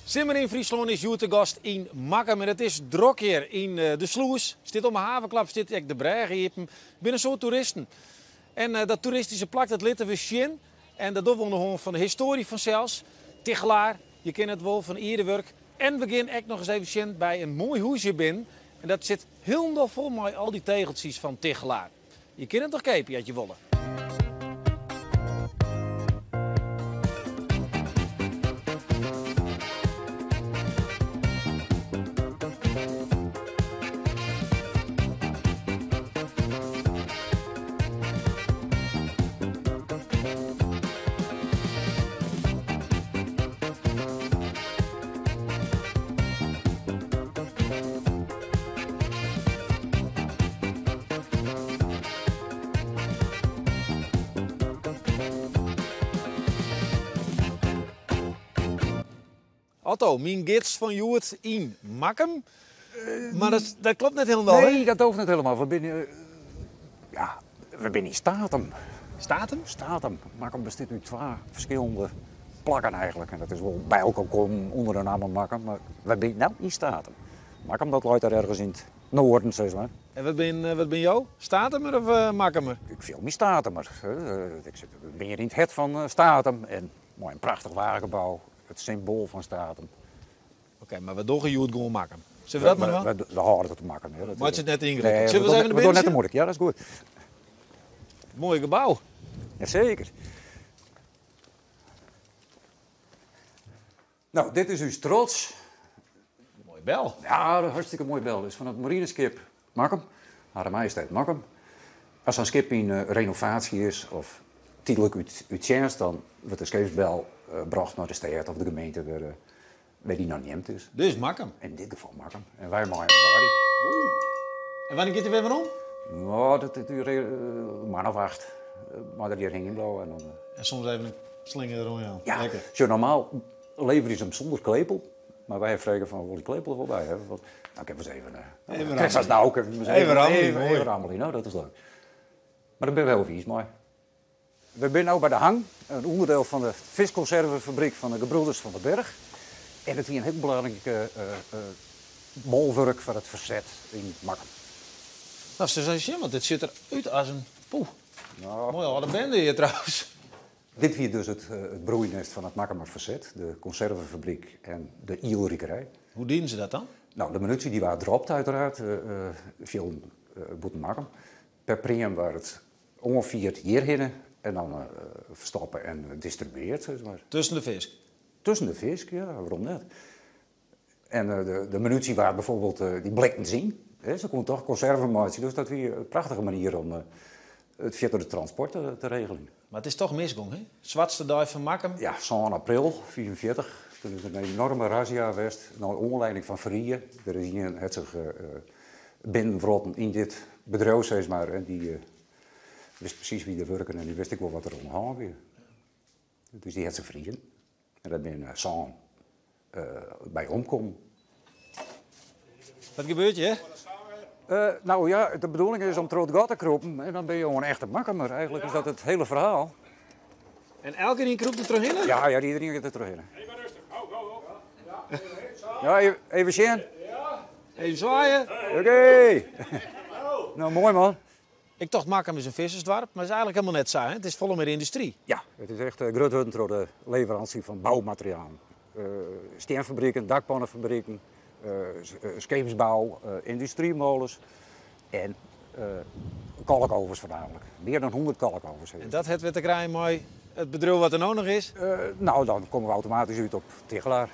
Simmer yn Fryslân is hjoed te gast yn Makkum en it is drok hjir yn de slûs. Stiet om 'e haverklap stiet ek de brêge iepen. Der binne in soad toeristen. En dat toeristyske plak dat litte we sjen en dat dogge we oan de hân fan de histoarje fansels. Tichelaar, je kenne it wol fan ierdewurk. En we gean ek noch ris even sjen by in moai hûs hjir binnen. En dat sit hielendal fol mei al dy tegeltsjes fan Tichelaar. Je kinne it noch keapje as je wolle. Otto, myn gids fan hjoed yn Makkum. Mar dat, dat klopt net hielendal, Nee, dat doocht net helemaal. We binne, ja, we binne yn Statum. Statum? Statum. Makkum bestiet út twa ferskillende plakken eigenlijk. En dat is wol by elkoar kommen ûnder de namme Makkum, mar we binne no yn Statum. Makkum dat leit dêr ergens yn it noarden, sis mar. En wat bin, wat bin jo? Statumer of uh, Makkumer? Ik fiel my Statumer. Ik sit, bin hjir yn it hert fan Statum en mei in prachtich waachgebou, it symboal fan Statum. Oké, mar we dogge hjoed gewoan Makkum. Sille we dat mar dwaan? We, we hâlde it op Makkum. Meitsje it net yngewikkeld. Nee, Sille we even we dogge net te muoilik. Ja, dat is goed. Moai gebou. Jaseker. No, dit is ús trots. Moaie bel. Ja, dat is hartstikke moaie bel. Dat is fan it marineskip Makkum, Hare Majesteit Makkum. As sa'n skip yn eh, renovaasje is of tydlik út, út tsjinst, dan wurdt de skeepsbel eh, brocht nei de stêd of de gemeente wêr, eh, wêr dy noch neamd is. Dus Makkum? In dit gefal Makkum. En wy meie him En wannear giet hy wer werom? No, dat duorret in moanne of acht. Mei der hjir hingjen bliuwe. En, dan, en soms even in slinger deroan jaan. Ja, Lekker. Sjoch, normaal leverje se him sûnder klepel. Mar wy fregen fan, wol dy klepel der wol by hawwe? Want, nou, ik even even... Even rammelje. Nou, ik even, even rammelje. Even, even rammelje. Nou, dat is leuk. Mar dêr binne we hiel wiis mei. We binne no by de Hang, in ûnderdiel fan de fiskkonservefabriek fan de Gebroeders van den Berg. En it wie in hiel belangryk bolwurk foar it ferset yn Makkum. No, se ris sjen, want dit sjocht der út as in poeh. No. Moaie âlde bende hjir trouwens. Dit wie dus it broeinest fan it Makkumer ferset, de konservefabriek en de ielrikerij. Hoe dienen se dat dan? No, de munysje dy waard dropt uiteraard, fjilden bûten Makkum. Per pream waard it oanfierd hjirhinne en dan ferstoppe en distribueard, sis mar. Tusken de fisk? Tusken de fisk, ja, wêrom net? En de munysje waard bijvoorbeeld, dy blikten se yn. Se koene toch konserven meitsje, dus dat wie in prachtige manier om it fierdere transport te regeljen. Mar it is toch misgong, hè? Swartste dei fan Makkum? Ja, sân april 45. Toen is der in enorme razzia west, nei oanlieding fan ferrie. Der is ien hat sich binnenwrotten yn dit bedriuw, sis mar, en dy wist presys wie der wurken en dy wist ek wol wat der oan de hân wie. Dus dy hat se ferrien. En dêr binne sân by omkommen. Wat gebeurt hjir? No ja, de bedoeling is om troch it gat te krûpen en dan binne jo in echte Makkumer. Eigenlijk is dat it hiele ferhaal. En elkenien krûpt der trochhinne? Ja, ja, iedereen giet der trochhinne. Ja, even sjen. Even swaaien. Oké. No, moai man. Ik tocht Makkum is in vissersdoarp, mar is eigenlik helemaal net sa. Hè? It is folle mear yndustry. Ja, it is echt grut wurden troch de leveransje fan boumaterialen. Stienfabriken, dakpannenfabriken, skeepsbou, yndustrymolens en kalkovens foarnaamlik. Mear dan 100 kalkovens. En dat hat wer te krijen mei it bedriuw wat der no noch is? No, dan komme we automatysk út op Tichelaar.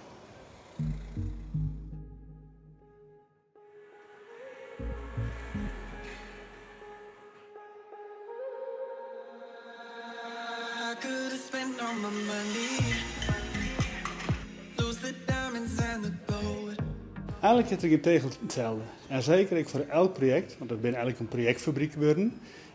Eigenlik is der gjin tegel itselde. En seker ek foar elk projekt, want it binne eigenlik in projektfabryk wurden,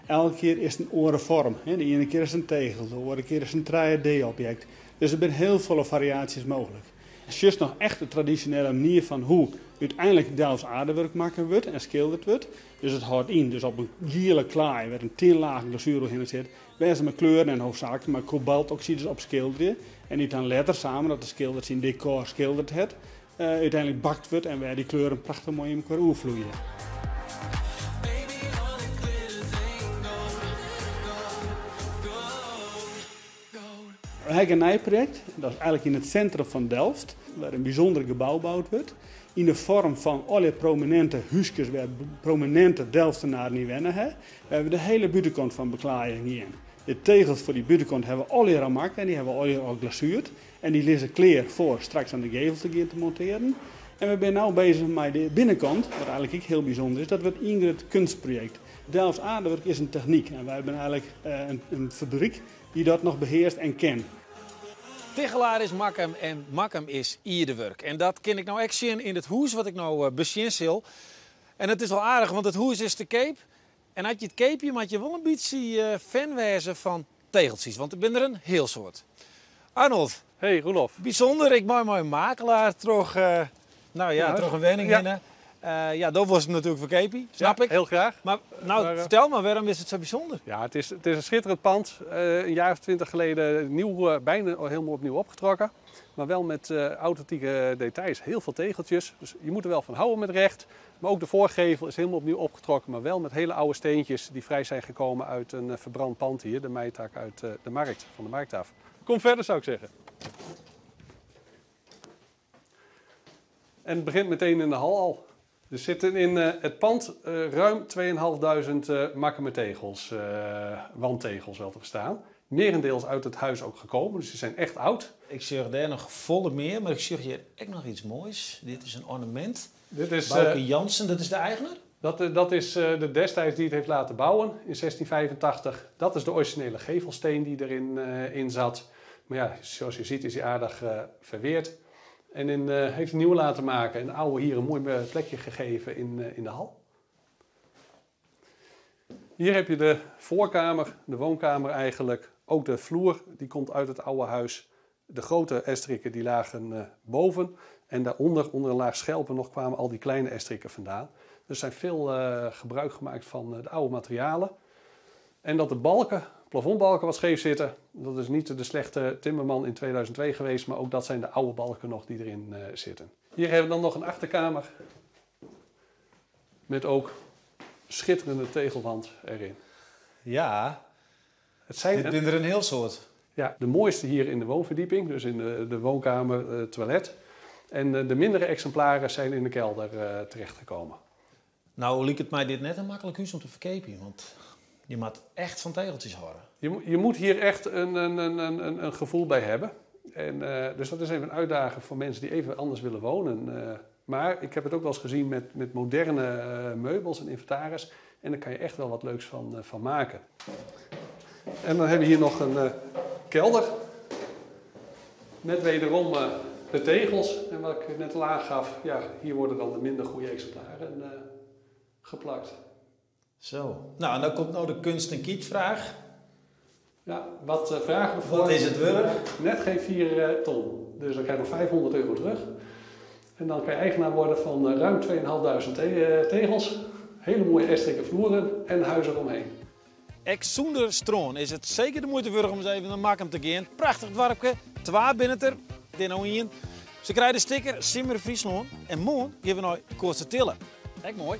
elke kear is it in oare foarm. De iene kear is it in tegel, de oare kear is it in 3D-objekt. Dus der binne hiel folle fariaasjes mooglik. Sjochst noch echt de tradisjonele manier fan hoe úteinlik Delfts aardewerk makke wurdt en skilderd wurdt. Dus it hâldt yn, dus op in giele klaai wêr't in tin laach glazuer oerhinne sit, wêr se mei kleuren en hoofdsaaklik mei kobaltoksides op skilderje en dy't dan letter samen dat de skilder syn dekor skilderd hat, úteinlik bakt wurdt en wêr dy kleuren prachtich moai yn mekoar oerfloeie. We ha ek in nij projekt, dat is eigenlik yn it sintrum fan Delft, wêr in bysûnder gebou boud wurdt, yn de foarm fan allegear promininte húskes wêr promininte Delftenaren yn wenne ha, wêr we de hiele bûtenkant fan beklaaien gean. De tegels foar dy bûtenkant ha we allegear al makke en dy ha we allegear al glazuerd en dy lizze klear foar straks aan de gevel te gean te montearen. En we binne no bezich mei de binnenkant, wat eigenlik ek hiel bysûnder is, dat wurdt ien grut kunstprojekt. Delfts aardewerk is in technyk en wy binne eigenlik in fabryk Dy't dat noch behearst en ken. Tichelaar is Makkum en Makkum is ierdewurk. En dat kin ik no ek sjen yn it hûs wat ik no besjen sil. En it is wol aardich, want it hûs is te keap. En as je it keapje, moat je wol in bytsje fan wêze fan tegeltsjes, want der binne der in hiel soad. Arnold. Hey Roelof. Bysûnder, ik mei mei in makelaar troch, nou ja, troch in wenning hinne. Ja, do wolst him natuerlik ferkeapje, snap ik. Heel graag. Mar no, fertel mar, wêrom is it sa bysûnder? Ja, het is een schitterend pand. Een jaar of 20 geleden nieuw, bijna helemaal opnieuw opgetrokken. Maar wel met authentieke details. Heel veel tegeltjes. Dus je moet er wel van houden met recht. Maar ook de voorgevel is helemaal opnieuw opgetrokken. Maar wel met hele oude steentjes die vrij zijn gekomen uit een verbrand pand hier. De Meitak uit de markt, van de markt af. Kom verder, zou ik zeggen. En het begint meteen in de hal al. Er zitten in het pand ruim 2500 Makkumer tegels, wandtegels wel te verstaan. Merendeels uit het huis ook gekomen, dus die zijn echt oud. Ik zie daar nog volle meer, maar ik zie hier ook nog iets moois. Dit is een ornament. Dit is, Bouke Jansen, dat is de eigenaar? Dat is de destijds die het heeft laten bouwen in 1685. Dat is de originele gevelsteen die erin in zat. Maar ja, zoals je ziet is hij aardig verweerd. En heeft een nieuwe laten maken en de oude hier een mooi plekje gegeven in de hal. Hier heb je de voorkamer, de woonkamer eigenlijk. Ook de vloer, die komt uit het oude huis. De grote estrikken die lagen boven. En daaronder, onder een laag schelpen, nog kwamen al die kleine estrikken vandaan. Er zijn veel gebruik gemaakt van de oude materialen. En dat de balken, plafondbalken wat scheef zitten, dat is niet de slechte timmerman in 2002 geweest, maar ook dat zijn de oude balken nog die erin zitten. Hier hebben we dan nog een achterkamer met ook schitterende tegelwand erin. Ja, Het zijn dit zijn er een heel soort. Ja, de mooiste hier in de woonverdieping, dus in de woonkamer, toilet. En de mindere exemplaren zijn in de kelder terechtgekomen. Nou liep het mij dit net een makkelijk huis om te verkepen, want je moet echt van tegeltjes houden. Je moet hier echt een gevoel bij hebben. En dus dat is even een uitdaging voor mensen die even anders willen wonen. Maar ik heb het ook wel eens gezien met moderne meubels en inventaris. En daar kan je echt wel wat leuks van maken. En dan hebben we hier nog een kelder. Met wederom de tegels. En wat ik net al aangaf, ja, hier worden dan de minder goede exemplaren geplakt. Zo. Nou, en dan komt nou de kunst- en kietvraag. Ja, wat vragen we voor? Wat is het werk? Net geen 4 ton. Dus dan krijg je nog 500 euro terug. En dan kan je eigenaar worden van ruim tweeënhalfduizend tegels. Hele mooie estrikken vloeren en huizen eromheen. Ek sûnder strân is it seker de muoite wurdich om ris even nei Makkum te gean. Prachtich doarpke, twa binne der, dit no ien. Se krije de sticker Simmer Fryslân en moarn gean we nei Koatstertille. Ek moai.